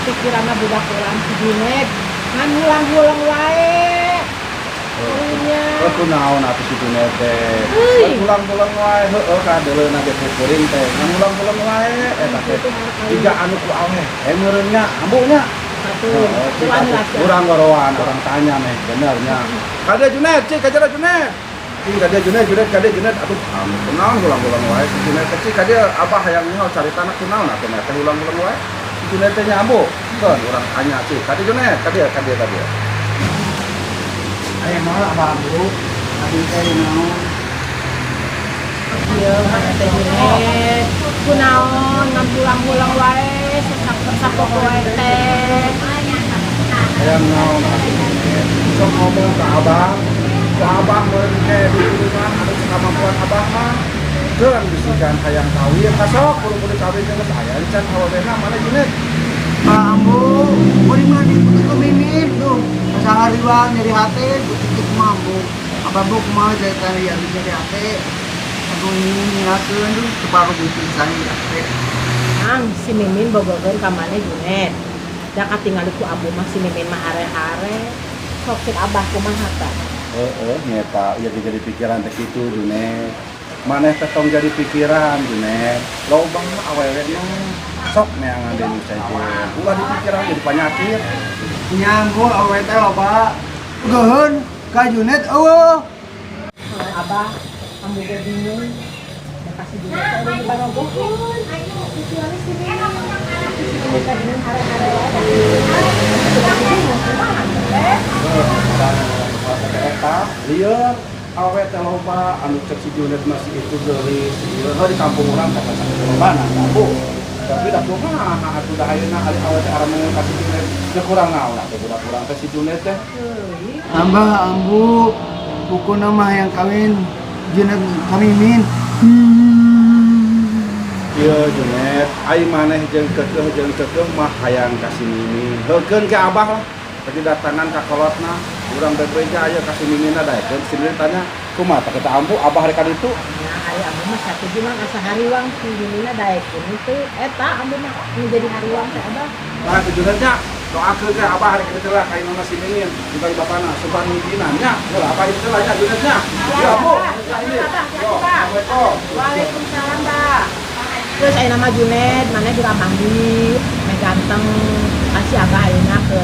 Pikiranna budak urang si Junet ngan hulang-hulang wae. Karunya. Oh, kunaon atuh si Junet teh? Heuy. Hulang-hulang wae, heueuh kadeuleuna ge kuring teh. Ngan hulang-hulang wae eta teh. Jiga anu ku awe, meureun nya, ambu nya. Satu, Heeh, cik tuan atuh. lah sia. Urang gorowan, urang tanya nih, bener nya. Kade Junet, cik kajara Junet. Cik kade Junet, Junet kade Junet, atuh anu kunaon hulang-hulang wae si Junet teh. Cik kade abah hayang nyaho caritana kunaon atuh teh hulang-hulang wae. Si Junet teh nya ambu. Keun urang tanya cik, kade Junet, kade kade kade. Aya naon abah ambu? Abi teh naon? Ieu mana teh Junet. Kunaon ngan hulang-hulang wae sapopoe teh. Hayang naon atuh Junet. Sok ngomong ke abah. Ku abah meureun ke ditulungan anu sakamampuan abah mah. Keun bisikan hayang kawin, kasok kudu-kudu kawin geus aya can awewena mana Junet. Ah, ambu, kuring mah diputus ku Mimin tuh. Asa hariwang nyeri hate, putus ku ambu. Abah bu kumaha cerita ya nyeri hate. Aku ngingatkeun tuh separuh pisan nyeri hate. Ang si Mimin bogokeun ka maneh Junet. Da katingali ku ambu mah si Mimin mah hare-hare. Sok cek abah kumaha tah? Heeh, nyeta ieu ge jadi pikiran teh kitu Junet. Maneh teh tong jadi pikiran Junet. Loba awewe mah sok neangan deui nu sejen. Ulah dipikiran jadi panyakit. Nya ambu awewe teh loba. Geuheun ka Junet eueuh. Kalau abah ambu ge bingung. Da kasih Junet teh udah dibarogoheun. Kecuali si Mimin. Si Junet teh geuning hare-hare wae. Da bingung kumaha teh. Heuh, teh eta lieur awewe teh loba anu cek si Junet masih itu geulis ieu heuh di kampung urang teh sakitu lobana ambu. Tapi da kumaha atuh da ayeuna ari awewe teh aramengeun ka si Junet teu kurang naon atuh budak urang teh si Junet teh. Heuy. Abah ambu pokona mah yang kawin Junet ka Mimin. Ieu Junet, ai maneh jeung keukeuh mah hayang ka si Mimin. Heukeun ke abah lah. Tadi datangan ka kolotna, urang bebeja aya ka si Miminna daekeun si Mimin tanya, kumaha tah kita ambu abah rek ka ditu? Nah, ari ambu mah satuju mah asa hariwang si Miminna daekeun itu eta ambu mah nu jadi hariwang teh abah. Nah, tu Junet nya doakeun ke abah rek ka ditu lah ka imahna si Mimin, juga bapana suban mijinan nya. Heula abah itu lah nya Junet nya. Ya, Bu. Abah, Ini. abah, Yo, abah. Assalamualaikum. Waalaikumsalam, Mbak. Terus aya nama Junet, mana juga mandi, meh ganteng, kasih abah ayeuna ke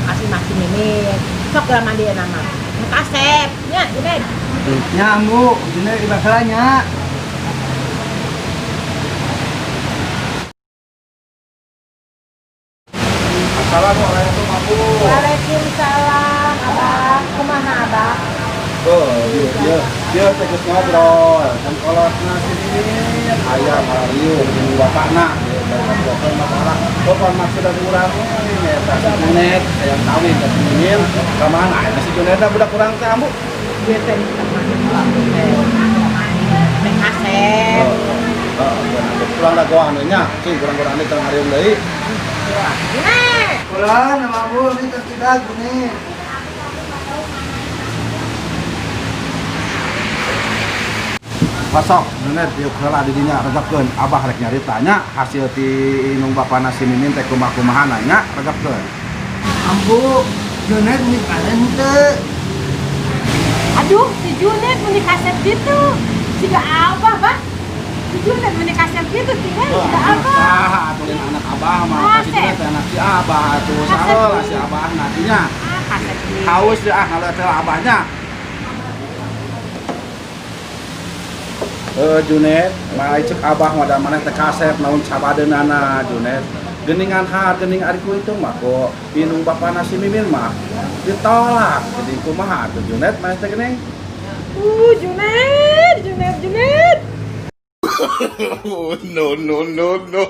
kasih masih Mimin. Sok geura mandi ya nama. Nu kasep nya Junet. Nya ambu, Junet di nya. Assalamualaikum, Ambu. Waalaikumsalam, Abah. Kumaha, Abah? Oh, iya, iya, iya, teh geus ngobrol. Kan kolotna si Mimin aya ngariung jeung bapakna. Ieu ngobrolkeun masalah. Pokon maksud dari urang we eta si Junet hayang kawin ka si Mimin. Ka mana aya si Junet da budak urang teh ambu. Gue teh mandi teh. Meh kasep. Heeh, kurang dagoan we nya. Cing kurang-kurang deui teu ngariung deui. Junet. Ulah nama ambu ini tos tidak Junet. Pasok, Junet yuk heula di dinya regepkeun. Abah rek nyarita nya hasil ti indung bapana si Mimin teh kumaha-kumahana nya regepkeun. Ambu, Junet nikah henteu. Aduh, si Junet meni kasep gitu. Siga abah, Bah. Si Junet meni kasep gitu, tinggal siga abah. Saha atuh lain anak abah mah pasti Kasep. Junet teh anak si abah atuh Kasep. saheula si abah nantinya. Ah, kasep nih. Haus deh ah ngaliat teh abahnya. Junet, mah cek abah mah da maneh teh kasep naon cabadeunana Junet. Geningan har gening ari ku itu mah kok indung bapana si Mimin mah ditolak. Jadi kumaha atuh Junet maneh teh geuning? Junet, Junet, Junet. No, no, no, no.